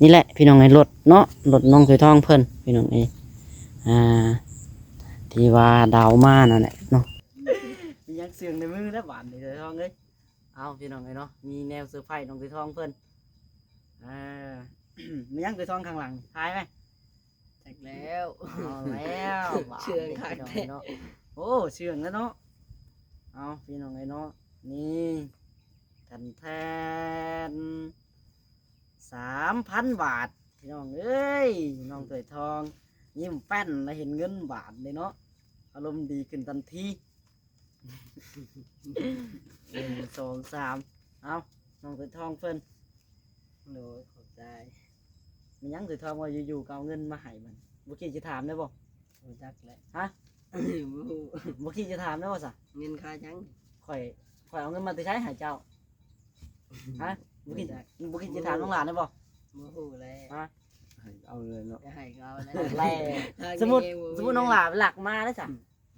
ນີ້ແຫຼະພີ່ນ້ອງເອີຍ ລົດເນາະ ລົດນ້ອງຖວຍທອງເພິ່ນພີ່ນ້ອງເອີຍ ອ່າ ທີ່ວ່າດາວມານັ້ນແຫຼະເນາະ. ມີຫຍັງເຊື່ອງໃນມືແລ້ວບາດນີ້ຖວຍທອງເອີຍ. ເອົາພີ່ນ້ອງເອີຍເນາະ ມີແນວເຊີໄພນ້ອງຖວຍທອງເພິ່ນ ເອີ ມີຫຍັງຖວຍທອງຂ້າງຫຼັງ ຖ່າຍໄວ້? ຈັກແລ້ວ ເອົາແລ້ວ ເຊື່ອງຄັກແທ້ເນາະ. ໂອ້ ເຊື່ອງແລ້ວເນາະ. ເອົາພີ່ນ້ອງເອີຍເນາະ ນີ້ ແທນໆ ສາມພັນບາດ ພີ່ນ້ອງເອີຍ. ນ້ອງຖວຍທອງຍິ້ມແປ້ນລະເຫັນເງິນບາດເລີຍເນາະ ອາລົມດີຂຶ້ນທັນທີ. ໜຶ່ງ ສອງ ສາມ ເອົາ ນ້ອງຖວຍທອງເພິ່ນ. ໂດຍ ຂອບໃຈ. ແມ່ນຫຍັງຖວຍທອງວ່າຢູ່ໆກໍເອົາເງິນມາໃຫ້ມັນ ບໍ່ຄິດຊິຖາມໄດ້ບໍ່? ບໍ່ຈັກແຫຼະ. ຮະ? ບໍ່ຮູ້. ບໍ່ຄິດຊິຖາມໄດ້ບໍ່ຊະ? ເງິນຄ່າຫຍັງ? ຂ້ອຍ ຂ້ອຍເອົາເງິນມາແຕ່ໃສໃຫ້ເຈົ້າ? ຮະ? ບໍ່ຄິດ ບໍ່ຈັກ ບໍ່ຄິດຊິຖາມນ້ອງຫຼ້າໄດ້ບໍ່? ບໍ່ຮູ້ແຫຼະ. ຮະ? ໃຫ້ເອົາເລີຍເນາະ. ຈະໃຫ້ກໍເອົາແຫຼະ. ແລ້ວ ສົມມຸດ ສົມມຸດນ້ອງຫຼ້າລັກມາໄດ້ຊະ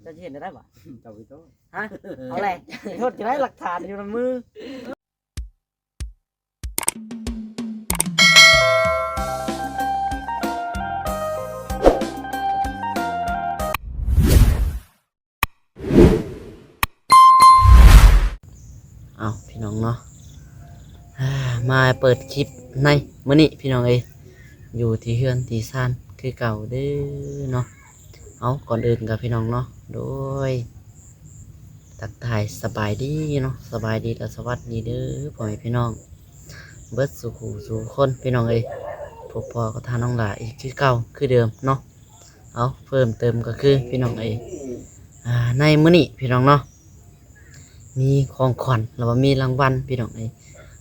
ເຈົ້າຊິເຮັດແນວໃດບາດ? ເຈົ້າໄປໂທດ. ຮະ? ເອົາແຫຼະ ໄປໂທດຈັ່ງໃດ ຫຼັກຖານຢູ່ນຳມື. ເອົາພີ່ນ້ອງເນາະ ມາເປີດຄລິບໃນມື້ນີ້ພີ່ນ້ອງເອີຍ ຢູ່ທີ່ເຮືອນທີ່ຊານຄືເກົ່າເດີເນາະ. ເອົາ ກ່ອນອື່ນກໍພີ່ນ້ອງເນາະ ໂດຍ ທັກທາຍສະບາຍດີເນາະ ສະບາຍດີ ແລະ ສະຫວັດດີເດີພໍ່ແມ່ພີ່ນ້ອງເບິດສູ່ຄູ່ສູ່ຄົນພີ່ນ້ອງເອີຍ. ພົບພໍ້ກັບທາງນ້ອງຫຼ້າອີກຄືເກົ່າຄືເດີມເນາະ. ເອົາ ເພີ່ມເຕີມກໍຄືພີ່ນ້ອງເອີຍ ອ່າ ໃນມື້ນີ້ພີ່ນ້ອງເນາະ ມີຂອງຂວັນ ຫຼືວ່າມີລາງວັນພີ່ນ້ອງເອີຍ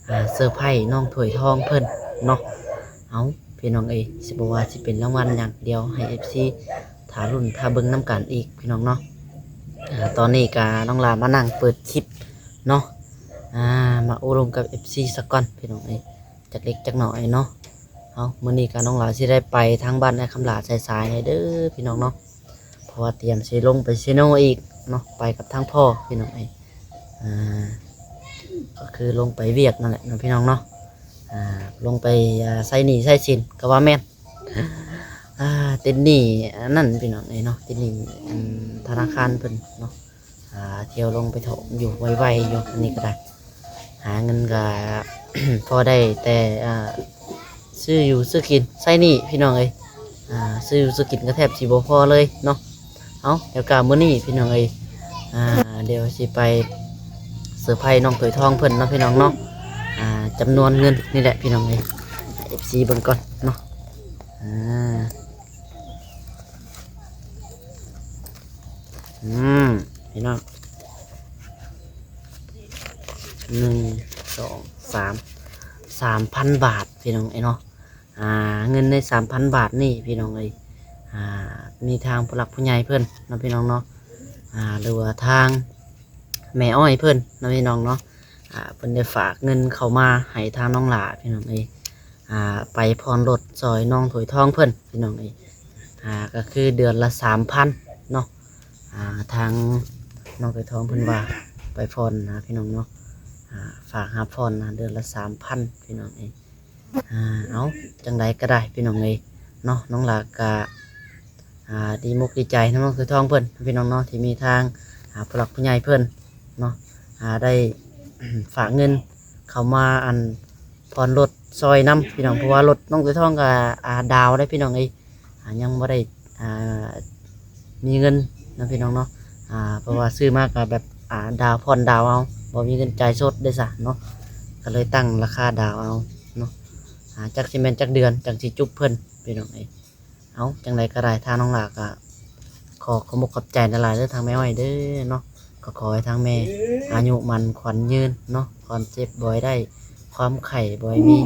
ອ່າ ເຊີໄພນ້ອງຖວຍທອງເພິ່ນເນາະ. ເອົາ ພີ່ນ້ອງເອີຍ ຊິບໍ່ວ່າຊິເປັນລາງວັນຫຍັງ ດຽວໃຫ້ເອັຟຊີຖ້າລຸ້ນຖ້າເບິ່ງນຳກັນອີກພີ່ນ້ອງເນາະ. ອ່າ ຕອນນີ້ກະນ້ອງຫຼ້າມານັ່ງເປີດຄລິບເນາະ ອ່າ ມາໂອ້ລົມກັບເອັຟຊີສາກ່ອນພີ່ນ້ອງເອີຍ ຈັກເລັກຈັກໜ້ອຍເນາະ. ເອົາ ມື້ນີ້ກະນ້ອງຫຼ້າຊິໄດ້ໄປທາງບ້ານອ້າຍຄຳຫຼ້າສາຍໆ ແດ່ເດີພີ່ນ້ອງເນາະ ເພາະວ່າຕຽມຊິລົງໄປເຊໂນອີກເນາະ ໄປກັບທາງພໍ່ພີ່ນ້ອງເອີຍ. ອ່າ ກໍຄືລົງໄປວຽກນັ້ນແຫຼະເນາະພີ່ນ້ອງເນາະ ອ່າ ລົງໄປ ອ່າ ໃຊ້ໜີ້ໃຊ້ສິນກໍວ່າແມ່ນ ອ່າ ຕິດໜີ້ອັນນັ້ນພີ່ນ້ອງເອີຍເນາະ ຕິດໜີ້ ອັນ ທະນາຄານເພິ່ນເນາະ. ອ່າ ທ່ຽວລົງໄປຖອນຢູ່ໄວໆຢູ່ ອັນນີ້ກໍໄດ້ ຫາເງິນກໍ ພໍໄດ້ແຕ່ ອ່າ ຊື້ຢູ່ຊື້ກິນໃຊ້ໜີ້ພີ່ນ້ອງເອີຍ. ອ່າ ຊື້ຢູ່ຊື້ກິນກໍແທບຊິບໍ່ພໍເລີຍເນາະ. ເອົາ ແລ້ວກໍມື້ນີ້ພີ່ນ້ອງເອີຍ ອ່າ ດຽວຊິໄປເຊີໄພນ້ອງຖວຍທອງເພິ່ນເນາະພີ່ນ້ອງເນາະ. ອ່າ ຈຳນວນເງິນນີ້ແຫຼະພີ່ນ້ອງເອີຍ ໃຫ້ເອັຟຊີເບິ່ງກ່ອນເນາະ. ອ່າ ອືມ ພີ່ນ້ອງ ໜຶ່ງ ສອງ ສາມ ສາມພັນບາດພີ່ນ້ອງເອີຍເນາະ. ອ່າ ເງິນໃນສາມພັນບາດນີ້ພີ່ນ້ອງເອີຍ ອ່າ ມີທາງຜູ້ຫຼັກຜູ້ໃຫຍ່ເພິ່ນເນາະພີ່ນ້ອງເນາະ ອ່າ ຫຼືວ່າທາງແມ່ອ້ອຍເພິ່ນເນາະພີ່ນ້ອງເນາະ ອ່າ ເພິ່ນໄດ້ຝາກເງິນເຂົ້າມາໃຫ້ທາງນ້ອງຫຼ້າພີ່ນ້ອງເອີຍ ອ່າ ໄປຜ່ອນລົດຊ່ອຍນ້ອງຖວຍທອງເພິ່ນພີ່ນ້ອງເອີຍ. ອ່າ ກໍຄືເດືອນລະສາມພັນເນາະ ອ່າ ທາງນ້ອງຖວຍທອງເພິ່ນວ່າໄປຜ່ອນນະພີ່ນ້ອງເນາະ ອ່າ ຝາກຮັບຜ່ອນນະ ເດືອນລະສາມພັນພີ່ນ້ອງເອີຍ. ອ່າ ເອົາ ຈັ່ງໃດກໍໄດ້ພີ່ນ້ອງເອີຍເນາະ ນ້ອງຫຼ້າກໍ ອ່າ ດີມົກດີໃຈນຳນ້ອງຖວຍທອງເພິ່ນພີ່ນ້ອງເນາະ ທີ່ມີທາງ ອ່າ ຜູ້ຫຼັກຜູ້ໃຫຍ່ເພິ່ນເນາະ ອ່າ ໄດ້ ຝາກເງິນເຂົ້າມາ ອັນ ຜ່ອນລົດຊ່ອຍນຳພີ່ນ້ອງ ເພາະວ່າລົດນ້ອງຖວຍທອງກໍ ອ່າ ດາວໄດ້ພີ່ນ້ອງເອີຍ ອ່າ ຍັງບໍ່ໄດ້ ອ່າ ມີເງິນນະພີ່ນ້ອງເນາະ ອ່າ ເພາະວ່າຊື້ມາກໍແບບ ອ່າ ດາວ ຜ່ອນດາວເອົາ ບໍ່ມີເງິນຈ່າຍສົດເດ້ຊະເນາະ ກໍເລີຍຕັ້ງລາຄາດາວເອົາເນາະ ອ່າ ຈັກຊິແມ່ນຈັກເດືອນຈັ່ງຊິຈຸບເພິ່ນພີ່ນ້ອງເອີຍ. ເອົາ ຈັ່ງໃດກໍໄດ້ ທາງນ້ອງຫຼ້າກໍຂໍຂອບອົກຂອບໃຈຫຼາຍໆເດີ ທາງແມ່ອ້ອຍເດີເນາະ ກໍຂໍໃຫ້ທາງແມ່ອາຍຸໝັ້ນຂວັນຍືນເນາະ ຄວາມເຈັບບໍ່ໃຫ້ໄດ້ ຄວາມໄຂ້ບໍ່ໃຫ້ມີ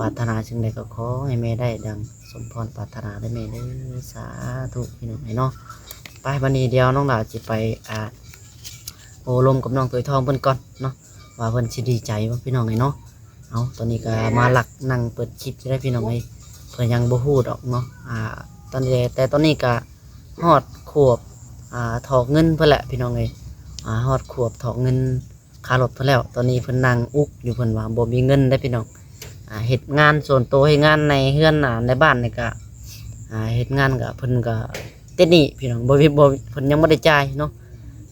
ປາດຖະໜາສິ່ງໃດກໍຂໍໃຫ້ແມ່ໄດ້ດັ່ງສົມພອນປາດຖະໜາເດີແມ່ເດີ ສາທຸພີ່ນ້ອງເອີຍເນາະ. ໄປ ບັດນີ້ດຽວນ້ອງຫຼ້າຊິໄປ ອ່າ ໂອ້ລົມກັບນ້ອງຖວຍທອງເພິ່ນກ່ອນເນາະ ວ່າເພິ່ນຊິດີໃຈບໍ່ພີ່ນ້ອງເອີຍເນາະ. ເອົາ ຕອນນີ້ກໍມາລັກນັ່ງເປີດຄລິບຢູ່ໄດ໋ພີ່ນ້ອງເອີຍ ເພິ່ນຍັງບໍ່ຮູ້ດອກເນາະ ອ່າ ຕອນນີ້ ແຕ່ຕອນນີ້ກໍຮອດຂວບ ອ່າ ຖອກເງິນເພິ່ນແຫຼະພີ່ນ້ອງເອີຍ ອ່າ ຮອດຂວບຖອກເງິນ ຄ່າລົດເພິ່ນແລ້ວ ຕອນນີ້ເພິ່ນນັ່ງອຸກຢູ່ ເພິ່ນວ່າບໍ່ມີເງິນເດ້ພີ່ນ້ອງ. ອ່າ ເຮັດງານສ່ວນໂຕ ເຮັດງານໃນເຮືອນ ອ່າ ໃນບ້ານນີ້ກະ ອ່າ ເຮັດງານກະ ເພິ່ນກະຕິດໜີ້ພີ່ນ້ອງ ບໍ່ ບໍ່ ເພິ່ນຍັງບໍ່ໄດ້ຈ່າຍເນາ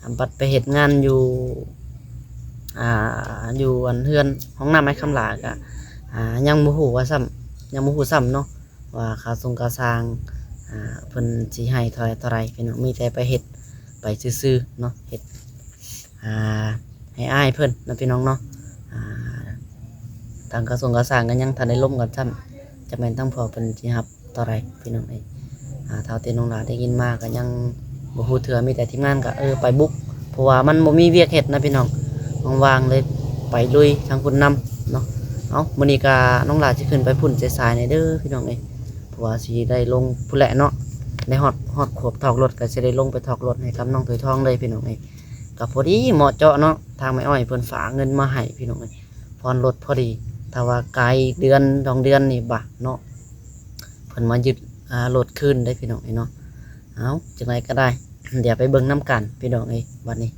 ະ. ບັດໄປເຮັດງານຢູ່ ອ່າ ຢູ່ອັນເຮືອນຫ້ອງນ້ຳອ້າຍຄຳຫຼ້າກະ ອ່າ ຍັງບໍ່ຮູ້ວ່າຊ້ຳ ຍັງບໍ່ຮູ້ຊ້ຳເນາະ ວ່າຄ່າສົ່ງຄ່າສາງ ອ່າ ເພິ່ນຊິໃຫ້ເທົ່າໃດ ເທົ່າໃດ ພີ່ນ້ອງ. ມີແຕ່ໄປເຮັດໄປຊື່ໆເນາະ ເຮັດ ອ່າ ໃຫ້ອ້າຍເພິ່ນເນາະ ພີ່ນ້ອງເນາະ. ອ່າ ທາງຄ່າສົ່ງຄ່າສາງກໍຍັງທັນໄດ້ລົມກັນຊ້ຳ ຈັກແມ່ນທາງພໍ່ເພິ່ນຊິຮັບເທົ່າໃດ ພີ່ນ້ອງເອີຍ. ອ່າ ເທົ່າທີ່ນ້ອງຫຼ້າໄດ້ຍິນມາກໍຍັງບໍ່ຮູ້ເທື່ອ ມີແຕ່ທີມງານກໍ ເອີ ໄປບຸກ ເພາະວ່າມັນບໍ່ມີວຽກເຮັດນະ ພີ່ນ້ອງ ວ່າງໆ ເລີຍໄປລຸຍທາງພຸ້ນນຳເນາະ. ເອົ້າ ມື້ນີ້ກໍນ້ອງຫຼ້າຊິຂຶ້ນໄປພຸ້ນສາຍໆ ແດ່ເດີ ພີ່ນ້ອງເອີຍ ເພາະວ່າຊິໄດ້ລົງພຸ້ນແຫຼະເນາະ ໄດ້ຮອດ ຮອດຂອບຖອກລົດ ກໍຊິໄດ້ລົງໄປຖອກລົດໃຫ້ກັບນ້ອງຖອຍທອງເລີຍ ພີ່ນ້ອງເອີຍ. ກໍພໍດີເໝາະເຈາະເນາະ ທາງແມ່ອ້ອຍເພິ່ນຝາກເງິນມາໃຫ້ ພີ່ນ້ອງເອີຍ ຜ່ອນລົດພໍດີ. ຖ້າວ່າກາຍເດືອນສອງເດືອນນີ້ບາດເນາະ ເພິ່ນມາຍຶດ ອ່າ ລົດຄືນເດ້ ພີ່ນ້ອງເອີຍເນາະ. ເອົ້າ ຈັ່ງໃດກໍໄດ້ ດຽວໄປເບິ່ງນຳກັນ ພີ່ນ້ອງເອີຍ ບັດນີ້.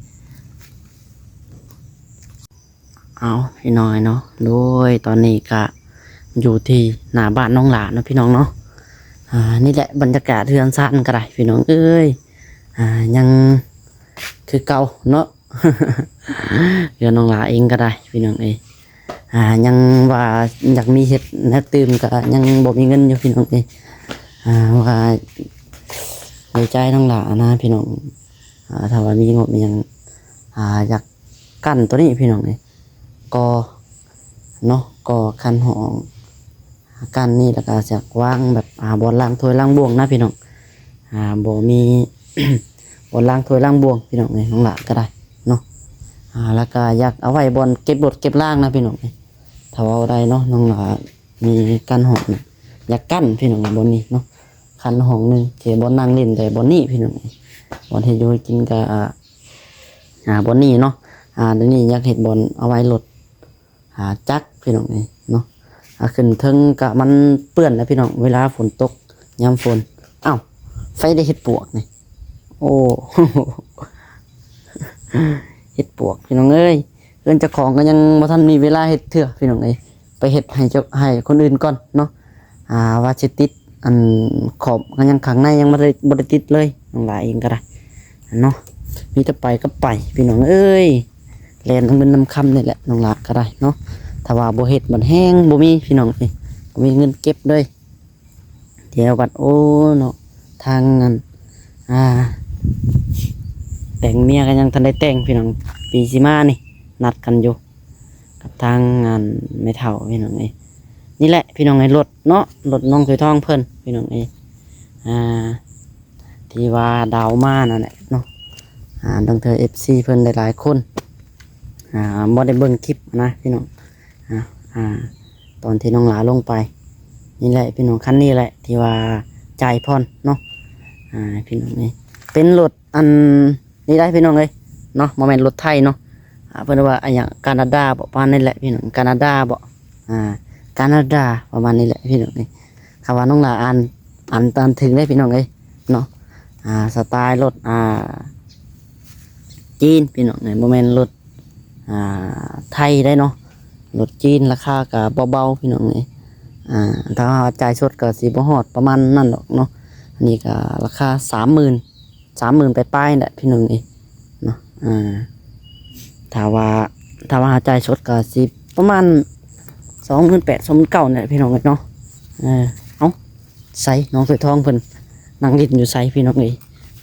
ເອົາ ພີ່ນ້ອງເນາະ ໂດຍຕອນນີ້ກະຢູ່ທີ່ໜ້າບ້ານນ້ອງຫຼ້າເນາະ ພີ່ນ້ອງເນາະ. ອ່າ ນີ້ແຫຼະບັນຍາກາດເຮືອນຊານກໍໄດ້ ພີ່ນ້ອງເອີຍ ອ່າ ຍັງຄືເກົ່າເນາະ. ເຮືອນນ້ອງຫຼ້າເອງກໍໄດ້ ພີ່ນ້ອງເອີຍ ອ່າ ຍັງວ່າຢາກມີເຮັດແນວຕື່ມກໍຍັງບໍ່ມີເງິນຢູ່ ພີ່ນ້ອງເອີຍ. ອ່າ ວ່າໃນໃຈນ້ອງຫຼ້ານະ ພີ່ນ້ອງ ອ່າ ຖ້າວ່າມີງົບອີ່ຫຍັງ ອ່າ ຢາກກັ້ນໂຕນີ້ ພີ່ນ້ອງເອີຍ ກໍເນາະ ກໍຄັນຫ້ອງ ອ່າ ກັ້ນນີ້ ແລ້ວກໍຢາກວາງແບບ ອ່າ ບ່ອນລ້າງຖ້ວຍລ້າງບ່ວງນະ ພີ່ນ້ອງ. ອ່າ ບໍ່ມີ ບ່ອນລ້າງຖ້ວຍລ້າງບ່ວງ ພີ່ນ້ອງເອີຍ ນ້ອງຫຼ້າກໍໄດ້ເນາະ. ອ່າ ແລ້ວກໍຢາກເອົາໄວ້ບ່ອນເກັບລົດເກັບລາງນະ ພີ່ນ້ອງເອີຍ ຖ້າເວົ້າໄດ້ເນາະ ນ້ອງຫຼ້າມີກັ້ນຫ້ອງ ຢາກກັ້ນ ພີ່ນ້ອງເອີຍ ບ່ອນນີ້ເນາະ. ຄັນຫ້ອງໜຶ່ງ ເຂດບ່ອນນັ່ງຫຼິ້ນແຕ່ບ່ອນນີ້ ພີ່ນ້ອງເອີຍ ບ່ອນເຮັດຢູ່ເຮັດກິນກໍ ອ່າ ອ່າ ບ່ອນນີ້ເນາະ. ອ່າ ດຽວນີ້ຢາກເຮັດບ່ອນເອົາໄວ້ລົດ ອ່າ ຈັກ ພີ່ນ້ອງເອີຍເນາະ. ອ່າ ຂຶ້ນເທິງກະມັນເປື້ອນນະ ພີ່ນ້ອງ ເວລາຝົນຕົກ ຍາມຝົນ. ອ້າວ ໄຟໄດ້ເຮັດປວກນີ້ ໂອ້ ເຮັດປວກ ພີ່ນ້ອງເອີຍ. ເຮືອນເຈົ້າຂອງກໍຍັງບໍ່ທັນມີເວລາເຮັດເທື່ອ ພີ່ນ້ອງເອີຍ ໄປເຮັດໃຫ້ເຈົ້າ ໃຫ້ຄົນອື່ນກ່ອນເນາະ. ອ່າ ວ່າຊິຕິດ ອັນຂອບ ກໍຍັງຂ້າງໃນຍັງບໍ່ໄດ້ ບໍ່ໄດ້ຕິດເລີຍ ນ້ອງຫຼ້າເອງກໍໄດ້ເນາະ. ມີແຕ່ໄປກັບໄປ ພີ່ນ້ອງເອີຍ ແລ່ນນຳເງິນນຳຄຳນີ້ແຫຼະ ນ້ອງຫຼ້າກໍໄດ້ເນາະ. ຖ້າວ່າບໍ່ເຮັດບັດແຮງບໍ່ມີ ພີ່ນ້ອງເອີຍ ບໍ່ມີເງິນເກັບເລີຍ. ດຽວບັດ ໂອ້ ເນາະ ທາງອັນ ອ່າ ແຕ່ງເມຍກໍຍັງທັນໄດ້ແຕ່ງ ພີ່ນ້ອງ ປີຊິມານີ້ ນັດກັນຢູ່ ກັບທາງອັນແມ່ເຖົ້າ ພີ່ນ້ອງເອີຍ. ນີ້ແຫຼະ ພີ່ນ້ອງເອີຍ ລົດເນາະ ລົດນ້ອງຖອຍທອງເພິ່ນ ພີ່ນ້ອງເອີຍ ອ່າ ທີ່ວ່າດາວມານັ້ນແຫຼະເນາະ. ອ່າ ບາງເທື່ອເອັຟຊີເພິ່ນຫຼາຍໆຄົນ ອ່າ ບໍ່ໄດ້ເບິ່ງຄລິບນະ ພີ່ນ້ອງ ອ່າ ອ່າ ຕອນທີ່ນ້ອງຫຼ້າລົງໄປ. ນີ້ແຫຼະ ພີ່ນ້ອງ ຄັນນີ້ແຫຼະທີ່ວ່າຈ່າຍຜ່ອນເນາະ ອ່າ ພີ່ນ້ອງເອີຍ ເປັນລົດ ອັນນີ້ໄດ໋ ພີ່ນ້ອງເອີຍເນາະ ບໍ່ແມ່ນລົດໄຖເນາະ. ອ່າ ເພິ່ນວ່າອັນຫຍັງ ການາດາບໍ ປະມານນີ້ແຫຼະ ພີ່ນ້ອງ ການາດາບໍ ອ່າ ການາດາ ປະມານນີ້ແຫຼະ ພີ່ນ້ອງເອີຍ. ຄຳວ່ານ້ອງຫຼ້າອ່ານ ອ່ານ ອ່ານຖືກເດ້ ພີ່ນ້ອງເອີຍເນາະ. ອ່າ ສະໄຕລ໌ລົດ ອ່າ ຈີນ ພີ່ນ້ອງເອີຍ ບໍ່ແມ່ນລົດ ອ່າ ໄທໄດ໋ເນາະ ລົດຈີນ ລາຄາກໍບໍ່ເບົາ ພີ່ນ້ອງເອີຍ. ອ່າ ຖ້າວ່າຈ່າຍສົດກໍຊິບໍ່ຮອດປະມານນັ້ນດອກເນາະ. ອັນນີ້ກໍລາຄາສາມໝື່ນ ສາມໝື່ນປາຍໆແຫຼະ ພີ່ນ້ອງເອີຍເນາະ. ອ່າ ຖ້າວ່າ ຖ້າວ່າເຮົາຈ່າຍສົດກໍຊິປະມານສອງໝື່ນແປດ ສອງໝື່ນເກົ້ານີ້ແຫຼະ ພີ່ນ້ອງເອີຍເນາະ. ເອີ ເອົ້າ ໃສ ນ້ອງຖອຍທອງເພິ່ນນັ່ງຫຼິ້ນຢູ່ໃສ ພີ່ນ້ອງເອີຍ.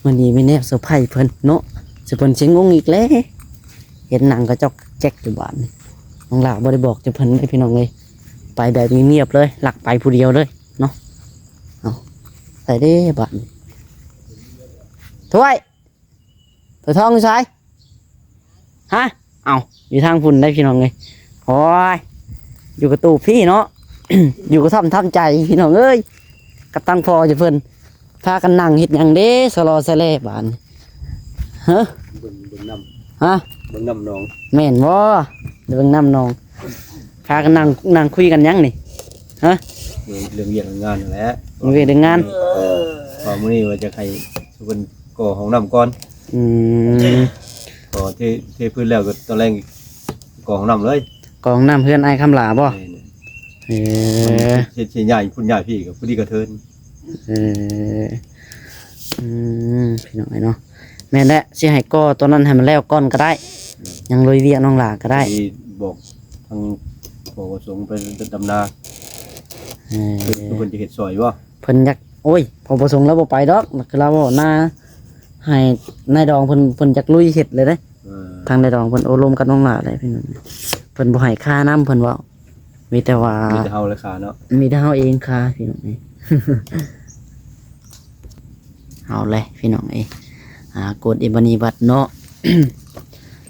ມື້ນີ້ມີແນວເຊີໄພເພິ່ນເນາະ ຊິເພິ່ນຊິງົງອີກແລ້ວ ເຫັນນັ່ງກະຈອກແຈກຢູ່ບາດນີ້. ນ້ອງຫຼ້າບໍ່ໄດ້ບອກຈາກເພິ່ນເດ້ ພີ່ນ້ອງເອີຍ ໄປແບບງຽບໆເລີຍ ລັກໄປຜູ້ດຽວເລີຍເນາະ. ເອົາ ໃສເດ້ບາດນີ້ ຖ້ວຍ ຖ້ວຍທອງຢູ່ໃສ? ຮະ? ເອົ້າ ຢູ່ທາງພຸ້ນໄດ໋ ພີ່ນ້ອງເອີຍ. ໂອ້ຍ ຢູ່ກະຕູບພີ້ເນາະ ຢູ່ກະທ່ອມທຳໃຈ ພີ່ນ້ອງເອີຍ ກັບທາງພໍ່ຈະເພິ່ນ ພາກັນນັ່ງເຮັດຫຍັງເດ້ ສະລໍສະແລບາດນີ້? ຮະ? ເບິ່ງ ເບິ່ງນ້ຳ ຮະ? ເບິ່ງນ້ຳໜອງ ແມ່ນບໍ່? ເບິ່ງນ້ຳໜອງ ພາກັນນັ່ງ ນັ່ງຄຸຍກັນຫຍັງນີ້? ຮະ? ເລື່ອງ ເລື່ອງວຽກເລື່ອງງານນັ້ນແຫຼະ ເລື່ອງວຽກເລື່ອງງານ. ເອີ ເພາະມື້ນີ້ວ່າຈະໃຫ້ເພິ່ນກໍ່ຫ້ອງນ້ຳກ່ອນ. ອືມ ກໍ່ເທ ເທພື້ນແລ້ວກໍຕອນແລງກໍ່ຫ້ອງນ້ຳເລີຍ ກໍ່ຫ້ອງນ້ຳເຮືອນອ້າຍຄຳຫຼ້າບໍ? ແມ່ນ. ເອີ ມັນເຮັດໃຫ້ຍ້າຍພຸ້ນຍ້າຍພີ້ກໍພໍດີກະເທີນ. ເອີ ອືມ ພີ່ນ້ອງເອີຍເນາະ ແມ່ນແຫຼະ ຊິໃຫ້ກໍ່ຕົວນັ້ນໃຫ້ມັນແລ້ວກ່ອນກໍໄດ້ ອືມ ຍັງລຸຍວຽກນ້ອງຫຼ້າກໍໄດ້ ຊິບອກທາງພໍ່ປະສົງໄປດຳນາ ເອີ ເພິ່ນຈະເຮັດຊ່ອຍບໍ່? ເພິ່ນຢາກ ໂອ້ຍ ພໍ່ປະສົງລາວບໍ່ໄປດອກ ຄືລາວເວົ້ານາ ໃຫ້ນາຍດອງເພິ່ນ ເພິ່ນຢາກລຸຍເຮັດເລີຍເດ້. ເອີ ທາງນາຍດອງເພິ່ນໂອ້ລົມກັບນ້ອງຫຼ້າແລ້ວພີ່ນ້ອງ ເພິ່ນບໍ່ໃຫ້ຄ່ານຳ ເພິ່ນເວົ້າ ມີແຕ່ວ່າ ມີແຕ່ເຮົາແຫຼະຄ່າເນາະ ມີແຕ່ເຮົາເອງຄ່າພີ່ນ້ອງເອີຍ. ເອົາແຫຼະພີ່ນ້ອງເອີຍ ອ່າ ກົດອີບານີບັດເນາະ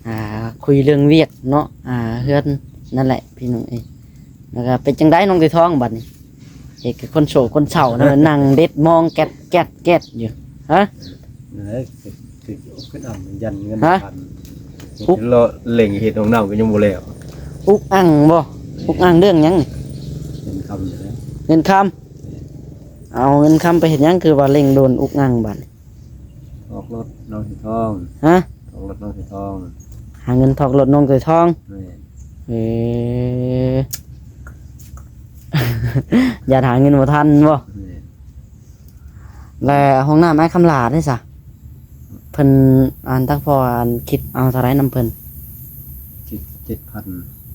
ອ່າ ຄຸຍເລື່ອງວຽກເນາະ ອ່າ ເຮືອນນັ້ນແຫຼະພີ່ນ້ອງເອີຍ. ແລ້ວກໍເປັນຈັ່ງໃດນ້ອງໄຕທອງບັດນີ້? ເຮັດຄືຄົນໂສກຄົນເສົ້ານະ ນັ່ງເດັດມອງແກັດ ແກັດ ແກັດຢູ່ ຮະ? ເອີ ຄື ຄື ຄືເອົາມັນຢັນເງິນ ຮະ? ພັນ ອຸກ ເຮັດເລາະເລັ່ງເຮັດຫ້ອງນ້ຳກໍຍັງບໍ່ແລ້ວ ອຸກອັ່ງບໍ່? ອຸກອັ່ງເລື່ອງຫຍັງນີ້? ເງິນຄຳນີ້ແຫຼະ ເງິນຄຳ ແມ່ນ ເອົາເງິນຄຳໄປເຮັດຫຍັງ ຄືວ່າເລັ່ງໂດນອຸກອັ່ງບັດນີ້? ຖອກລົດນ້ອງໄຕທອງ ຮະ? ຖອກລົດນ້ອງໄຕທອງ ຫາເງິນຖອກລົດນ້ອງໄຕທອງ ແມ່ນ ເອີ ຢ້ານຫາເງິນບໍ່ທັນບໍ່? ແມ່ນ ແລະຫ້ອງນ້ຳອ້າຍຄຳຫຼ້າເດ້ຊະ ເພິ່ນ ອັນ ທາງພໍ່ ອັນ ຄິດເອົາເທົ່າໃດນຳເພິ່ນ? ເຈັດ ເຈັດພັນ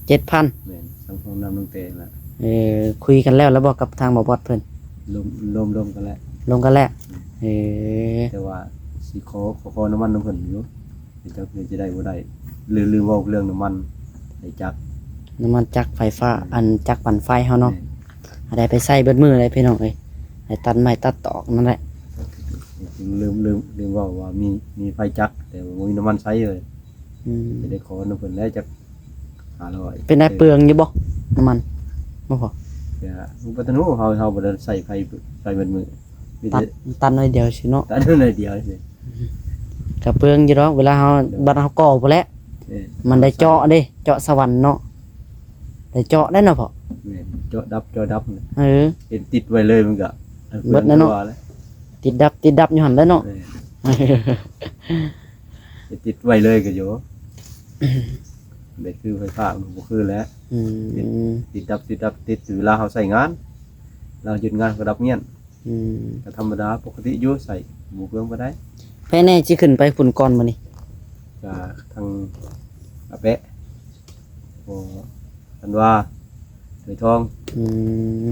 ເຈັດພັນ ແມ່ນ ທາງຫ້ອງນ້ຳນ້ອງແຕງລະ ເອີ ຄຸຍກັນແລ້ວ ແລ້ວບໍ່ກັບທາງບ່າວບອດເພິ່ນ? ລົມ ລົມ ລົມກັນແລ້ວ ລົມກັນແລ້ວ ແມ່ນ ເອີ ແຕ່ວ່າຊິຂໍ ຂໍ ຂໍນ້ຳມັນນຳເພິ່ນຢູ່ ຈັກຊິໄດ້ບໍ່ໄດ້ ລືມ ລືມເວົ້າເລື່ອງນ້ຳມັນໄຟຈັກ ນ້ຳມັນຈັກໄຟຟ້າ ແມ່ນ ອັນ ຈັກປັ່ນໄຟເຮົາເນາະ ແມ່ນ ໃຫ້ໄດ້ໄປໃຊ້ເບິດມື້ເລີຍພີ່ນ້ອງເອີຍ ໃຫ້ຕັດໄມ້ຕັດຕອກນັ້ນແຫຼະ ລືມ ລືມ ລືມເວົ້າວ່າມີ ມີໄຟຈັກ ແຕ່ວ່າບໍ່ມີນ້ຳມັນໃຊ້ເລີຍ ອືມ ຊິໄດ້ຂໍນຳເພິ່ນແຫຼະຈັກຫ້າຮ້ອຍ ເປັນໄດ້ເປືອງຢູ່ບໍ່ ນ້ຳມັນ? ບໍ່ພໍ ກະບໍ່ທັນຮູ້ ເຮົາ ເຮົາບໍ່ໄດ້ໃຊ້ໄຟ ໄຟເບິດມື້ ມີແຕ່ຕັດ ຕັດໜ້ອຍດຽວຊື່ເນາະ ຕັດໜ້ອຍດຽວຊື່ ກະເປືອງຢູ່ດອກ ເວລາເຮົາ ໂດຍ ບັດເຮົາກໍ່ພຸ້ນແຫຼະ ເອີ ມັນໄດ້ເຈາະເດ້ ເຈາະສະຫວັນເນາະ ໄດ້ເຈາະໄດ້ເນາະພໍ່ ແມ່ນ ເຈາະດັບ ເຈາະດັບ ເອີ ເຫັນຕິດໄວ້ເລີຍມັນກະເບິດແລ້ວເນາະ ຕິດດັບ ຕິດດັບຢູ່ຫັ້ນແຫຼະເນາະ ແມ່ນ ເຮັດຕິດໄວ້ເລີຍກໍຢູ່ ແບບຄືໄຟຟ້າມັນບໍ່ຄືແຫຼະ ອືມ ຕິດ ຕິດດັບ ຕິດດັບ ຕິດເວລາເຮົາໃຊ້ງານ ລາວຢຸດງານກໍດັບງຽນ ອືມ ກໍທຳມະດາປົກກະຕິຢູ່ ໃຊ້ບໍ່ເປືອງປານໃດ ໃຜແນ່ຊິຂຶ້ນໄປພຸ້ນກ່ອນມື້ນີ້? ກະທາງອາແປະ ພໍ ອັນວ່າ ໄຕທອງ ອືມ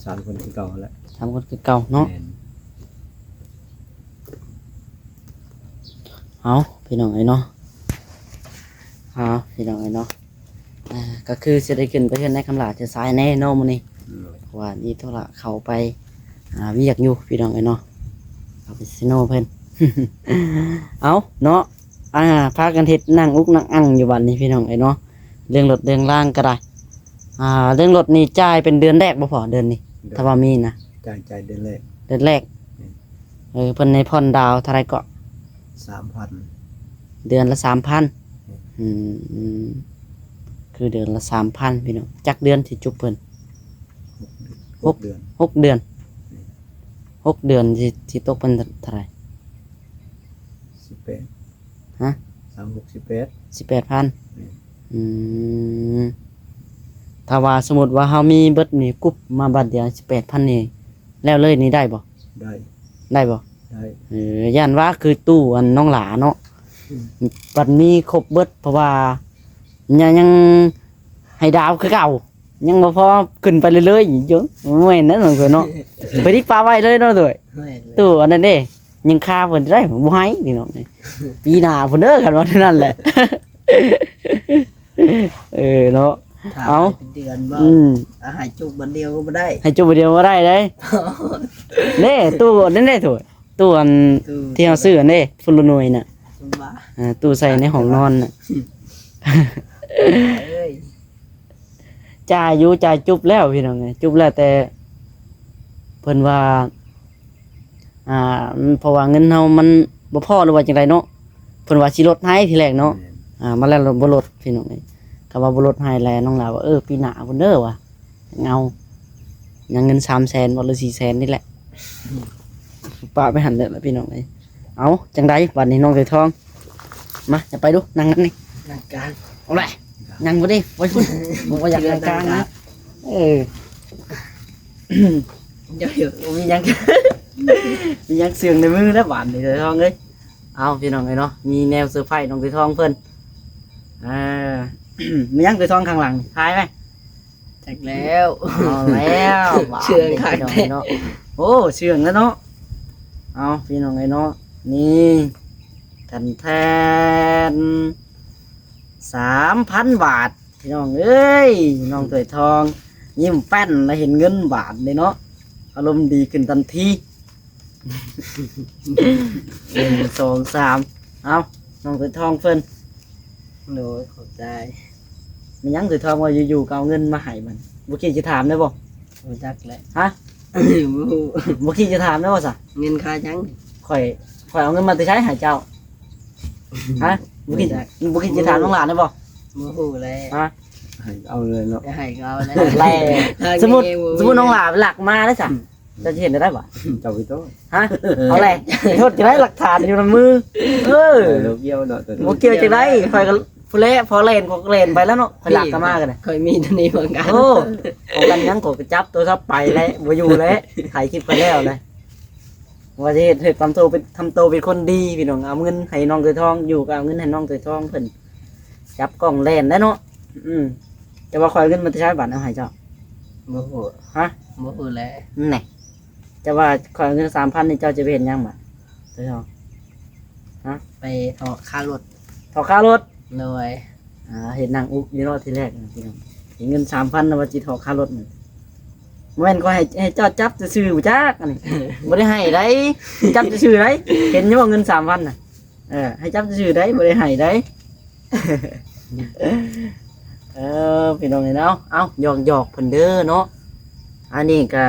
ສາມຄົນຄືເກົ່າຫັ້ນແຫຼະ ສາມຄົນຄືເກົ່າເນາະ ແມ່ນ ເອົາ ພີ່ນ້ອງເອີຍເນາະ ເອົາ ພີ່ນ້ອງເອີຍເນາະ ອ່າ ກໍຄືຊິໄດ້ຂຶ້ນໄປເຮືອນນາຍຄຳຫຼ້າເທື່ອສາຍແນ່ເນາະມື້ນີ້ ໂດຍ ເພາະວ່າມີທຸລະເຂົ້າໄປ ອ່າ ວຽກຢູ່ ພີ່ນ້ອງເອີຍເນາະ ເຂົ້າໄປເຊໂນເພິ່ນ ເອົາເນາະ ອ່າ ພາກັນເຮັດໜັງອຸກໜັງອັ່ງຢູ່ບັດນີ້ ພີ່ນ້ອງເອີຍເນາະ ເລື່ອງລົດເລື່ອງລາງກໍໄດ້ ອ່າ ເລື່ອງລົດນີ້ຈ່າຍເປັນເດືອນແລກບໍ່ພໍ່ ເດືອນນີ້? ໂດຍ ຖ້າວ່າມີນະ ຈ່າຍ ຈ່າຍເດືອນແລກ ເດືອນແລກ ແມ່ນ ເອີ ເພິ່ນໃຫ້ຜ່ອນດາວເທົ່າໃດເກາະ? ສາມພັນ ເດືອນລະສາມພັນ ແມ່ນ ອືມ ຄືເດືອນລະສາມພັນ ພີ່ນ້ອງ ຈັກເດືອນຊິຈົບເພິ່ນ? ຫົກ ຫົກເດືອນ ຫົກເດືອນ ແມ່ນ ຫົກເດືອນຊິ ຊິຕົກເພິ່ນເທົ່າໃດ? ສິບແປດ ຮະ? ສາມຫົກ ສິບແປດ ສິບແປດພັນ ແມ່ນ ອືມ ຖ້າວ່າສົມມຸດວ່າເຮົາມີເບິດນີ້ ກຸບມາບາດດຽວ ສິບແປດພັນນີ້ ແລ້ວເລີຍນີ້ໄດ້ບໍ່? ໄດ້ ໄດ້ບໍ່? ໄດ້ ເອີ ຢ້ານວ່າຄືຕູ້ອັນນ້ອງຫຼ້າເນາະ ອືມ ບັດມີຄົບເບິດ ເພາະວ່າຍັງ ຍັງໃຫ້ດາວຄືເກົ່າ ຍັງບໍ່ພໍຂຶ້ນໄປເລື້ອຍໆຢູ່ ແມ່ນນັ້ນເນາະ ໄປດິປະໄວ້ເລີຍເນາະ ໂດຍ ແມ່ນເລີຍ ຕູ້ອັນນັ້ນເດ້ ຍັງຄາເພິ່ນໄດ້ ບໍ່ໃຫ້ພີ່ນ້ອງ ປີໜ້າພຸ້ນເດີ ຄັນວ່ານັ້ນແຫຼະ ເອີເນາະ ຖ້າ ເອົາ ໃຫ້ເປັນເດືອນບໍ່ ອືມ ອາ ໃຫ້ຈຸບບັດດຽວກໍບໍ່ໄດ້ ໃຫ້ຈຸບບັດດຽວບໍ່ໄດ້ເດ້ ເດ້ ຕູ້ນັ້ນເດ້ ໂທ້ ຕູ້ອັນ ຕູ້ ທີ່ເຮົາຊື້ອັນເດ້ ຟຸນລະໜ່ວຍນະ ອ່າ ຕູ້ໃສ່ໃນຫ້ອງນອນນະ ເອີຍ ຈ່າຍຢູ່ ຈ່າຍຈຸບແລ້ວພີ່ນ້ອງເອີຍ ຈຸບແລ້ວ ແຕ່ເພິ່ນວ່າ ອ່າ ເພາະວ່າເງິນເຮົາມັນບໍ່ພໍ ຫຼືວ່າຈັ່ງໃດເນາະ ເພິ່ນວ່າຊິລົດໃຫ້ທີແລກເນາະ ແມ່ນ ອ່າ ມາແລ້ວບໍ່ລົດພີ່ນ້ອງເອີຍ ກໍວ່າບໍ່ລົດໃຫ້ແລ້ວ ນ້ອງຫຼ້າວ່າ ເອີ ປີໜ້າພຸ້ນເດີວ່າ ເອົາ ຍັງເງິນສາມແສນບໍ່ ຫຼືສີ່ແສນນີ້ແຫຼະ ປະໄປຫັ້ນແຫຼະພີ່ນ້ອງເອີຍ ເອົາ ຈັ່ງໃດບັດນີ້ນ້ອງໄຕທອງ ມາ ຈະໄປດູ ນັ່ງນັ້ນນີ້ ນັ່ງກາງ ເອົາແຫຼະ ນັ່ງບໍ່ດີ ໄວ້ພຸ້ນ ບໍ່ຢາກນັ່ງກາງນະ ເອີ ເຈົ້າຢູ່ ມີຫຍັງ ມີຫຍັງເຊື່ອງໃນມືແລ້ວບາດນີ້ ເອີຍ ນ້ອງເອີຍ. ເອົາ ພີ່ນ້ອງເອີຍເນາະ ມີແນວເຊີໄພນ້ອງເອີຍທອງເພິ່ນ. ເອີ ມີຫຍັງເອີຍທອງຂ້າງຫຼັງ ຖ່າຍໄວ້. ຈັກແລ້ວ ເອົາແລ້ວ ບາດນີ້ ເຊື່ອງຄັກແທ້ ພີ່ນ້ອງເນາະ. ໂອ້ ເຊື່ອງແລ້ວເນາະ. ເອົາ ພີ່ນ້ອງເອີຍເນາະ ນີ້ ແທນໆ ສາມພັນບາດ ພີ່ນ້ອງເອີຍ. ນ້ອງເອີຍທອງຍິ້ມແປ້ນລະເຫັນເງິນບາດເດ້ເນາະ ອາລົມດີຂຶ້ນທັນທີ. ໜຶ່ງ ສອງ ສາມ ເອົາ ນ້ອງເອີຍທອງເພິ່ນ. ໂດຍ ຂອບໃຈ. ແມ່ນຫຍັງເອີຍທອງວ່າຢູ່ໆກໍເອົາເງິນມາໃຫ້ມັນ ບໍ່ຄິດຈະຖາມໄດ້ບໍ່? ບໍ່ຈັກແຫຼະ ຮະ? ບໍ່ຮູ້ ບໍ່ຄິດຈະຖາມໄດ້ບໍ່ຊະ? ເງິນຄ່າຫຍັງ? ຂ້ອຍ ຂ້ອຍເອົາເງິນມາແຕ່ໃສໃຫ້ເຈົ້າ? ຮະ? ບໍ່ຄິດ ບໍ່ຈັກ ບໍ່ຄິດຈະຖາມນ້ອງຫຼ້າໄດ້ບໍ່? ບໍ່ຮູ້ແຫຼະ ຮະ? ໃຫ້ເອົາເລີຍເນາະ ຢາກໃຫ້ກໍເອົາແຫຼະ ແລະ ສົມມຸດ ສົມມຸດນ້ອງຫຼ້າລັກມາເດ້ຊະ ເຈົ້າຊິເຮັດແນວໃດບາດ? ເຈົ້າໄປໂທດ ຮະ? ເອົາແຫຼະ ໂທດຈັ່ງໃດ ຫຼັກຖານຢູ່ນຳມື. ເອີ ບໍ່ກ່ຽວເນາະ ບໍ່ກ່ຽວຈັ່ງໃດ ຂ້ອຍກໍ ຜູ້ແລະ ພໍແລ່ນ ຂ້ອຍກໍແລ່ນໄປແລ້ວເນາະ ຂ້ອຍລັກກໍມາກໍໄດ້ ຂ້ອຍມີຕົວນີ້ເໝືອນກັນ. ໂອ້ ປ້ອງກັນຫຍັງ ຂ້ອຍກໍຈັບໂທລະສັບໄປແຫຼະ ບໍ່ຢູ່ແຫຼະ ຖ່າຍຄລິບຂ້ອຍແລ້ວແຫຼະ. ວ່າຊິເຮັດ ເຮັດທຳໂຕເປັນ ທຳໂຕເປັນຄົນດີພີ່ນ້ອງ ເອົາເງິນໃຫ້ນ້ອງເອີຍທອງ ຢູ່ກໍເອົາເງິນໃຫ້ນ້ອງເອີຍທອງເພິ່ນ ຈັບກ້ອງແລ່ນໄດ້ເນາະ. ອືມ ແຕ່ວ່າຂ້ອຍເອົາເງິນມາແຕ່ໃສບາດ ເອົາໃຫ້ເຈົ້າ? ບໍ່ຮູ້ ຮະ? ບໍ່ຮູ້ແຫຼະ ແນ່ ແຕ່ວ່າຂ້ອຍເອົາເງິນສາມພັນນີ້ ເຈົ້າຈະໄປເຮັດຫຍັງບາດ? ເອີຍທອງ ຮະ? ໄປຖອກຄ່າລົດ ຖອກຄ່າລົດ? ໂດຍ ອ່າ ເຫັນນາງອຸຢູ່ເນາະ ທີແລກນະພີ່ນ້ອງ ເຫັນເງິນສາມພັນນະ ວ່າຊິຖອກຄ່າລົດນັ້ນ ບໍ່ແມ່ນຂ້ອຍໃຫ້ ໃຫ້ເຈົ້າຈັບຊື່ໆບໍ່ຈັກ ອັນນີ້ ບໍ່ໄດ້ໃຫ້ໃດ ຈັບຊື່ໆໃດ ເຫັນຢູ່ບໍ່ເງິນສາມພັນນະ? ເອີ ໃຫ້ຈັບຊື່ໆໃດ ບໍ່ໄດ້ໃຫ້ໃດ. ເອີ ພີ່ນ້ອງເອີຍເນາະ ເອົ້າ ຫຍອກໆເພິ່ນເດີເນາະ. ອັນນີ້ກະ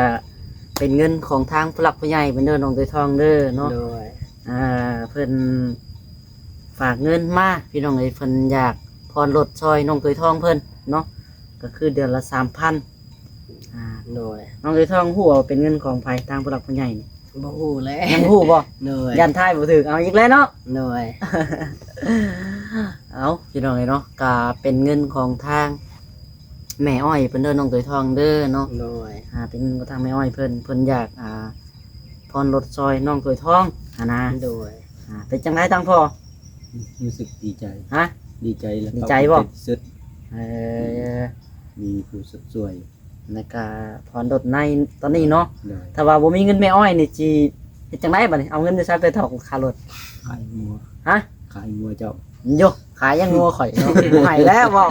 ເປັນເງິນຂອງທາງຜູ້ຫຼັກຜູ້ໃຫຍ່ເພິ່ນເດີ ນ້ອງເອີຍທອງເດີເນາະ. ໂດຍ ອ່າ ເພິ່ນຝາກເງິນມາ ພີ່ນ້ອງເອີຍ ເພິ່ນຢາກຜ່ອນລົດຊ່ອຍນ້ອງເອີຍທອງເພິ່ນເນາະ ກໍຄືເດືອນລະສາມພັນ. ອ່າ ໂດຍ ນ້ອງເອີຍທອງຮູ້ວ່າເປັນເງິນຂອງໃຜ ທາງຜູ້ຫຼັກຜູ້ໃຫຍ່ນີ້? ບໍ່ຮູ້ແຫຼະ ຍັງບໍ່ຮູ້ບໍ່? ໂດຍ ຢ້ານທາຍບໍ່ຖືກ ເອົາອີກແລ້ວເນາະ. ໂດຍ ເອົ້າ ພີ່ນ້ອງເອີຍເນາະ ກະເປັນເງິນຂອງທາງແມ່ອ້ອຍເພິ່ນເດີ ນ້ອງເອີຍທອງເດີເນາະ. ໂດຍ ອ່າ ເປັນເງິນຂອງທາງແມ່ອ້ອຍເພິ່ນ ເພິ່ນຢາກ ອ່າ ຜ່ອນລົດຊ່ອຍນ້ອງເອີຍທອງຫັ້ນນະ. ໂດຍ ອ່າ ເປັນຈັ່ງໃດທາງພໍ່? ຮູ້ສຶກດີໃຈ ຮະ? ດີໃຈແລ້ວ ດີໃຈບໍ່? ສຸດ ເອີ ມີຜູ້ຊົດຊ່ວຍ ແລ້ວກະຜ່ອນລົດໃນຕອນນີ້ເນາະ. ໂດຍ ຖ້າວ່າບໍ່ມີເງິນແມ່ອ້ອຍນີ້ຊິເຮັດຈັ່ງໃດບາດນີ້? ເອົາເງິນຢູ່ໃສໄປຖອກຄ່າລົດ? ຂາຍງົວ ຮະ? ຂາຍງົວເຈົ້າ. ໂຢ ຂາຍຫຍັງງົວຂ້ອຍເນາະ ບໍ່ໃຫ້ແລ້ວເວົ້າ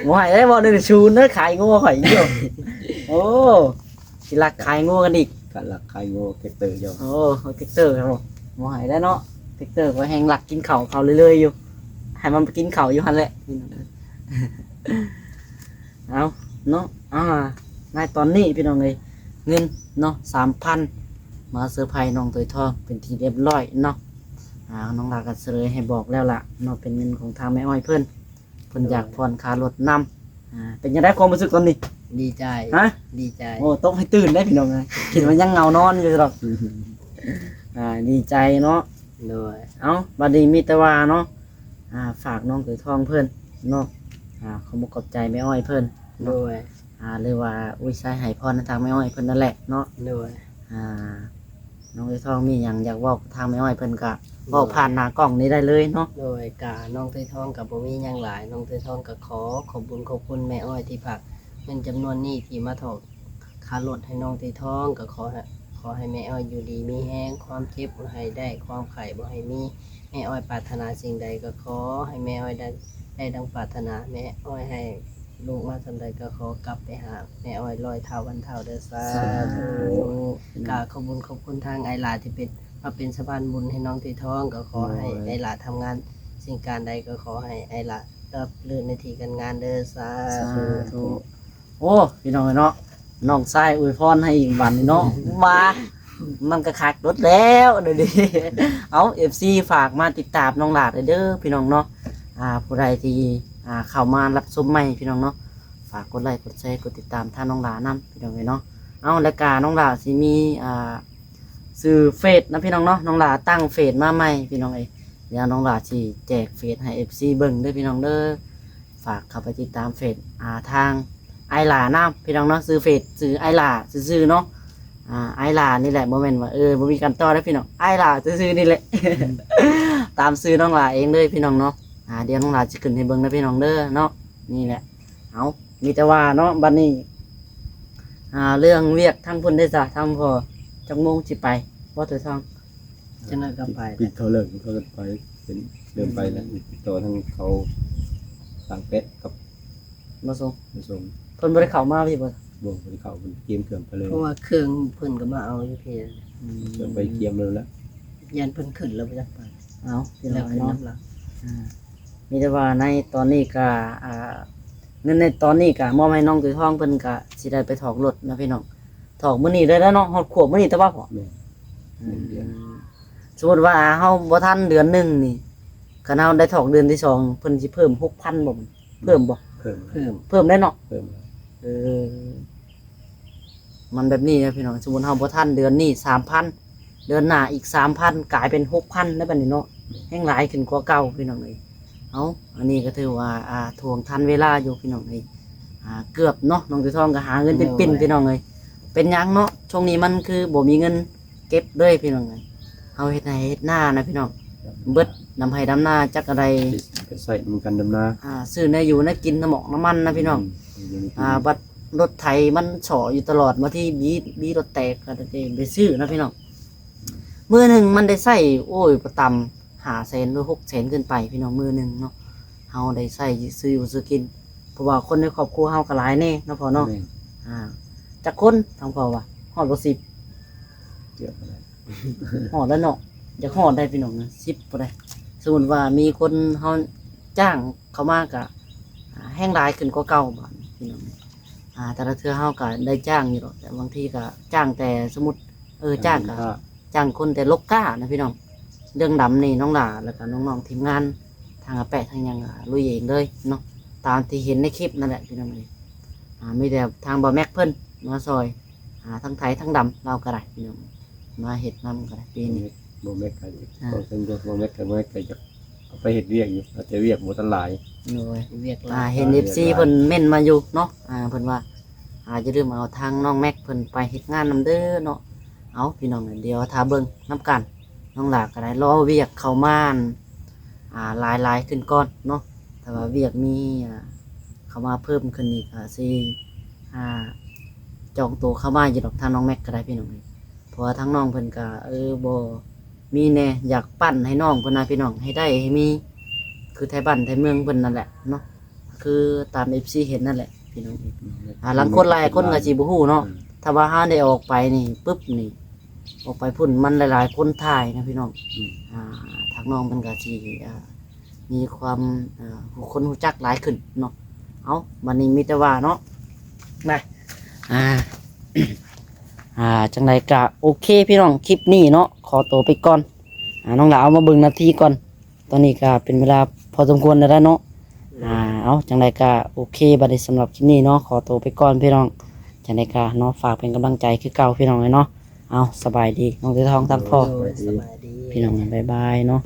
ບໍ່ໃຫ້ແລ້ວເວົ້າ ໜຶ່ງສູນເດີ ຂາຍງົວຂ້ອຍໂຢ. ໂອ້ ຊິລັກຂາຍງົວກັນອີກ ກະລັກຂາຍງົວແທັກເຕີເຈົ້າ. ໂອ້ ແທັກເຕີເຮົາບໍ່ໃຫ້ແລ້ວເນາະ ແທັກເຕີກໍແຮ່ງລັກກິນເຂົ້າເຂົາເລື້ອຍໆຢູ່ ໃຫ້ມັນໄປກິນເຂົ້າຢູ່ຫັ້ນແຫຼະ. ເອົາເນາະ ອ່າ ໃນຕອນນີ້ພີ່ນ້ອງເອີຍ ເງິນເນາະ ສາມພັນ ມາເຊີໄພນ້ອງເຕີຍທອງເປັນທີ່ຮຽບຮ້ອຍເນາະ. ອ່າ ນ້ອງຫຼ້າກໍສະເຫຼີຍໃຫ້ບອກແລ້ວລະເນາະ ເປັນເງິນຂອງທາງແມ່ອ້ອຍເພິ່ນ ເພິ່ນຢາກຜ່ອນຄ່າລົດນຳ. ອ່າ ເປັນຈັ່ງໃດຄວາມຮູ້ສຶກຕອນນີ້? ດີໃຈ. ຮະ? ດີໃຈ. ໂອ້ ຕົບໃຫ້ຕື່ນໄດ໋ພີ່ນ້ອງເອີຍ ຄິດວ່າຍັງເຫງົານອນຢູ່ດອກ. ອ່າ ດີໃຈເນາະ. ໂດຍ. ເອົ້າ ບັດນີ້ມີແຕ່ວ່າເນາະ ອ່າ ຝາກນ້ອງເຕີຍທອງເພິ່ນເນາະ ອ່າ ຂອບອົກຂອບໃຈແມ່ອ້ອຍເພິ່ນເນາະ. ໂດຍ. ອ່າ ຫຼືວ່າ ອຸຍ ໃຊ້ໃຫ້ພອນທາງແມ່ອ້ອຍເພິ່ນນັ້ນແຫຼະເນາະ. ໂດຍ. ອ່າ ນ້ອງເຕີຍທອງມີຫຍັງຢາກເວົ້າກັບທາງແມ່ອ້ອຍເພິ່ນກະເວົ້າຜ່ານໜ້າກ້ອງນີ້ໄດ້ເລີຍເນາະ. ໂດຍ. ກະນ້ອງເຕີຍທອງກະບໍ່ມີຫຍັງຫຼາຍ ນ້ອງເຕີຍທອງກະຂໍຂອບບຸນຂອບຄຸນແມ່ອ້ອຍທີ່ຝາກເງິນຈຳນວນນີ້ທີ່ມາຖອກ ຄ່າລົດໃຫ້ນ້ອງເຕີຍທອງ ກໍຂໍໃຫ້ ຂໍໃຫ້ແມ່ອ້ອຍຢູ່ດີມີແຮງ ຄວາມເຈັບບໍ່ໃຫ້ໄດ້ ຄວາມໄຂ້ບໍ່ໃຫ້ມີ. ແມ່ອ້ອຍປາດຖະໜາສິ່ງໃດກໍຂໍໃຫ້ແມ່ອ້ອຍໄດ້ ໄດ້ດັ່ງປາດຖະໜາ. ແມ່ອ້ອຍໃຫ້ລູກມາສ່ຳໃດກໍຂໍກັບໄປຫາແມ່ອ້ອຍຮ້ອຍເທົ່າພັນເທົ່າເດີ. ສາທຸ. ສາທຸ. ກະຂອບບຸນຂອບຄຸນທາງອ້າຍຫຼ້າທີ່ເປັນ ມາເປັນສະພານບຸນໃຫ້ນ້ອງເຕີຍທອງ ກໍຂໍໃຫ້ ໂດຍ ອ້າຍຫຼ້າທຳງານສິ່ງການໃດກໍຂໍໃຫ້ອ້າຍຫຼ້າລາບລື່ນໃນທີ່ການງານເດີ. ສາ ສາທຸ. ໂອ້ ພີ່ນ້ອງເອີຍເນາະ ນ້ອງຊາຍອວຍພອນໃຫ້ອີກບັດນີ້ເນາະ ວ່າມັນກະຄັກໂລດແລ້ວດຽວນີ້. ເອົາ ເອັຟຊີ ຝາກມາຕິດຕາມນ້ອງຫຼ້າໄດ້ເດີພີ່ນ້ອງເນາະ. ອ່າ ຜູ້ໃດທີ່ ອ່າ ເຂົ້າມາຮັບຊົມໃໝ່ພີ່ນ້ອງເນາະ ຝາກກົດໄລກົດແຊກົດຕິດຕາມທາງນ້ອງຫຼ້ານຳພີ່ນ້ອງເອີຍເນາະ. ເອົາ ແລ້ວກະນ້ອງຫຼ້າຊິມີ ອ່າ ຊື່ເຟສນະພີ່ນ້ອງເນາະ ນ້ອງຫຼ້າຕັ້ງເຟສມາໃໝ່ພີ່ນ້ອງເອີຍ. ດຽວນ້ອງຫຼ້າຊິແຈກເຟສໃຫ້ ເອັຟຊີ ເບິ່ງເດີພີ່ນ້ອງເດີ. ຝາກເຂົ້າໄປຕິດຕາມເຟສ ອ່າ ທາງ ອ້າຍຫຼ້ານຳພີ່ນ້ອງເນາະ ຊື່ເຟສຊື່ອ້າຍຫຼ້າຊື່ໆເນາະ ອ່າ ອ້າຍຫຼ້ານີ້ແຫຼະ ບໍ່ແມ່ນວ່າ ເອີ ບໍ່ມີການຕໍ່ເດ້ພີ່ນ້ອງ ອ້າຍຫຼ້າຊື່ໆນີ້ແຫຼະ ຕາມຊື່ນ້ອງຫຼ້າເອງເລີຍພີ່ນ້ອງເນາະ ອ່າ ດຽວນ້ອງຫຼ້າຊິຂຶ້ນໃຫ້ເບິ່ງເດີພີ່ນ້ອງເດີເນາະ ນີ້ແຫຼະ ເອົາ ມີແຕ່ວ່າເນາະ ບັດນີ້ ອ່າ ເລື່ອງວຽກທາງພຸ້ນເດ້ຊະ ທາງພໍ່ ຈັກໂມງຊິໄປບໍ່ ໂຕທອງ? ຈັກໜ້ອຍກໍໄປ ກິນເຂົ້າແລ້ວ ກິນເຂົ້າແລ້ວໄປ ເປັນເລີ່ມໄປແລ້ວ ອືມ ຕິດຕໍ່ທາງເຂົາ ສາມແປດກັບ ບໍ່ສົ່ງ ບໍ່ສົ່ງ ເພິ່ນບໍ່ໄດ້ເຂົ້າມາພີ້ບໍ່? ບໍ່ ບໍ່ໄດ້ເຂົ້າ ເພິ່ນກຽມເຄື່ອງໄປເລີຍ ເພາະວ່າເຄື່ອງເພິ່ນກໍມາເອົາຢູ່ພີ້ ອືມ ເຄື່ອງໄປກຽມແລ້ວລະ ຢ້ານເພິ່ນຂຶ້ນແລ້ວບໍ່ຈັກໄປ ເອົ້າ ພີ່ນ້ອງເນາະ ອ່າ ມີແຕ່ວ່າໃນຕອນນີ້ກໍ ອ່າ ເງິນໃນຕອນນີ້ກໍມອບໃຫ້ນ້ອງໂຕທອງ ເພິ່ນກໍຊິໄດ້ໄປຖອກລົດນະພີ່ນ້ອງ ຖອກມື້ນີ້ໄດ້ແລ້ວເນາະ ຮອດຂວບມື້ນີ້ແຕ່ວ່າ ແມ່ນ ອືມ ໜຶ່ງເດືອນ ສົມມຸດວ່າເຮົາບໍ່ທັນເດືອນໜຶ່ງນີ້ ຄັນເຮົາໄດ້ຖອກເດືອນທີສອງ ເພິ່ນຊິເພີ່ມຫົກພັນບໍ່? ເພີ່ມບໍ່? ເພີ່ມ ເພີ່ມ ເພີ່ມໄດ້ເນາະ ເພີ່ມ ເອີ ມັນແບບນີ້ນະພີ່ນ້ອງ ສົມມຸດເຮົາບໍ່ທັນເດືອນນີ້ສາມພັນ ເດືອນໜ້າອີກສາມພັນ ກາຍເປັນຫົກພັນໄດ້ບັດນີ້ເນາະ ແມ່ນ ແຮ່ງຫຼາຍຂຶ້ນກວ່າເກົ່າພີ່ນ້ອງເອີຍ ເອົ້າ ອັນນີ້ກໍຖືວ່າ ອ່າ ຖ່ວງທັນເວລາຢູ່ພີ່ນ້ອງເອີຍ ອ່າ ເກືອບເນາະ ນ້ອງໂຕທອງກໍຫາເງິນເປັນປິ່ນ ໂດຍ ພີ່ນ້ອງເອີຍ ເປັນຫຍັງເນາະ ຊ່ວງນີ້ມັນຄືບໍ່ມີເງິນ ເກັບເລີຍພີ່ນ້ອງເອີຍ ເຮົາເຮັດໄຮ່ເຮັດນານະພີ່ນ້ອງ ເບິດດຳໄຮ່ດຳນາ ຈັກກະໄດ້ ໄປໃຊ້ນຳກັນດຳນາ ອ່າ ຊື້ແນວຢູ່ແນວກິນ ນ້ຳໝອກນ້ຳມັນນະພີ່ນ້ອງ ອືມ ຢູ່ໃນກິນ ອ່າ ບັດລົດໄຖມັນສໍ້ຢູ່ຕະຫຼອດ ບາງທີບີ ບີລົດແຕກ ກໍໄດ້ໄປຊື້ນະພີ່ນ້ອງ ມື້ໜຶ່ງມັນໄດ້ໃຊ້ ໂອ້ຍ ບໍ່ຕ່ຳຫ້າແສນ ຫຼື ຫົກແສນຂຶ້ນໄປພີ່ນ້ອງ ມື້ໜຶ່ງເນາະ ເຮົາໄດ້ໃຊ້ຊື້ຢູ່ຊື້ກິນ ເພາະວ່າຄົນໃນຄອບຄົວເຮົາກໍຫຼາຍແດ່ເນາະພໍ່ເນາະ ແມ່ນ ອ່າ ຈັກຄົນທາງພໍ່ວ່າ ຮອດບໍ່ສິບ? ເກືອບແລ້ວ ຮອດແລ້ວເນາະ ຢາກຮອດໄດ໋ພີ່ນ້ອງນະ ສິບພຸ້ນໃດ໋ ສົມມຸດວ່າມີຄົນເຮົາຈ້າງເຂົ້າມາກະ ອ່າ ແຮ່ງຫຼາຍຂຶ້ນກວ່າເກົ່າບາດນີ້ພີ່ນ້ອງ ອ່າ ແຕ່ລະເທື່ອເຮົາກະໄດ້ຈ້າງຢູ່ດອກ ແຕ່ບາງທີກະຈ້າງແຕ່ສົມມຸດ ເອີ ຈ້າງກະ ຈ້າງຄົນແຕ່ລົກກ້ານະພີ່ນ້ອງ ເລື່ອງດຳນີ້ນ້ອງຫຼ້າ ແລ້ວກະນ້ອງໆທີມງານ ທາງອາແປະທາງຫຍັງ ລຸຍເອງເລີຍເນາະ ຕາມທີ່ເຫັນໃນຄລິບນັ້ນແຫຼະພີ່ນ້ອງເອີຍ ອ່າ ມີແຕ່ທາງບ່າວແມັກເພິ່ນມາຊ່ອຍ ອ່າ ທັງໄຖທັງດຳລາວກໍໄດ້ພີ່ນ້ອງ ມາເຮັດນຳກໍໄດ້ປີນີ້ ບໍ່ແມັກກໍ ອ່າ ເວົ້າເຖິງເລື່ອງບໍ່ແມັກກໍ ບໍ່ແມັກກໍຢາກເອົາໄປເຮັດວຽກຢູ່ ແຕ່ວຽກບໍ່ທັນຫຼາຍ ໂດຍ ວຽກຫຼາຍ ອ່າ ເຫັນເອັຟຊີເພິ່ນເມັ້ນມາຢູ່ເນາະ ອ່າ ເພິ່ນວ່າ ອ່າ ຢ່າລືມເອົາທາງນ້ອງແມັກເພິ່ນໄປເຮັດງານນຳເດີເນາະ ເອົາ ພີ່ນ້ອງ ດຽວຖ້າເບິ່ງນຳກັນ ນ້ອງຫຼ້າກໍໄດ້ລໍວຽກເຂົ້າມາ ອ່າ ຫຼາຍໆຂຶ້ນກ່ອນເນາະ ຖ້າວ່າວຽກມີ ອ່າ ເຂົ້າມາເພີ່ມຂຶ້ນນີ້ກໍຊິ ອ່າ ຈອງໂຕເຂົ້າມາຢູ່ດອກ ທາງນ້ອງແມັກກໍໄດ້ພີ່ນ້ອງເອີຍ ເພາະວ່າທາງນ້ອງເພິ່ນກໍ ເອີ ບໍ່ມີແດ່ ຢາກປັ້ນໃຫ້ນ້ອງເພິ່ນນະພີ່ນ້ອງ ໃຫ້ໄດ້ໃຫ້ມີ ຄືໄທບ້ານໄທເມືອງເພິ່ນນັ້ນແຫຼະເນາະ ຄືຕາມເອັຟຊີເຫັນນັ້ນແຫຼະພີ່ນ້ອງເອີຍ ອ່າ ລາງຄົນຫຼາຍຄົນກໍຊິບໍ່ຮູ້ເນາະ ອືມ ຖ້າວ່າເຮົາໄດ້ອອກໄປນີ້ປຶບນີ້ ອອກໄປພຸ້ນມັນຫຼາຍໆຄົນຖ່າຍນະພີ່ນ້ອງ ອືມ ອ່າ ທາງນ້ອງເພິ່ນກໍຊິ ອ່າ ມີຄວາມ ອ່າ ຮູ້ຄົນຮູ້ຈັກຫຼາຍຂຶ້ນເນາະ ເອົ້າ ບັດນີ້ມີແຕ່ວ່າເນາະ ນະ ອ່າ ອ່າ ຈັ່ງໃດກະໂອເຄພີ່ນ້ອງ ຄລິບນີ້ເນາະ ຂໍໂຕໄປກ່ອນ ອ່າ ນ້ອງຫຼ້າເອົາມາເບິ່ງນາທີກ່ອນ ຕອນນີ້ກະເປັນເວລາພໍສົມຄວນແລ້ວເນາະ ໂດຍ ອ່າ ເອົາ ຈັ່ງໃດກະໂອເຄ ບັດນີ້ສຳລັບຄລິບນີ້ເນາະ ຂໍໂຕໄປກ່ອນພີ່ນ້ອງ ຈັ່ງໃດກະເນາະ ຝາກເປັນກຳລັງໃຈຄືເກົ່າພີ່ນ້ອງເອີຍເນາະ ເອົາ ສະບາຍດີ ນ້ອງເສືອທອງ ທັງພໍ່ ໂດຍ ສະບາຍດີ ພີ່ນ້ອງ ບາຍບາຍເນາະ.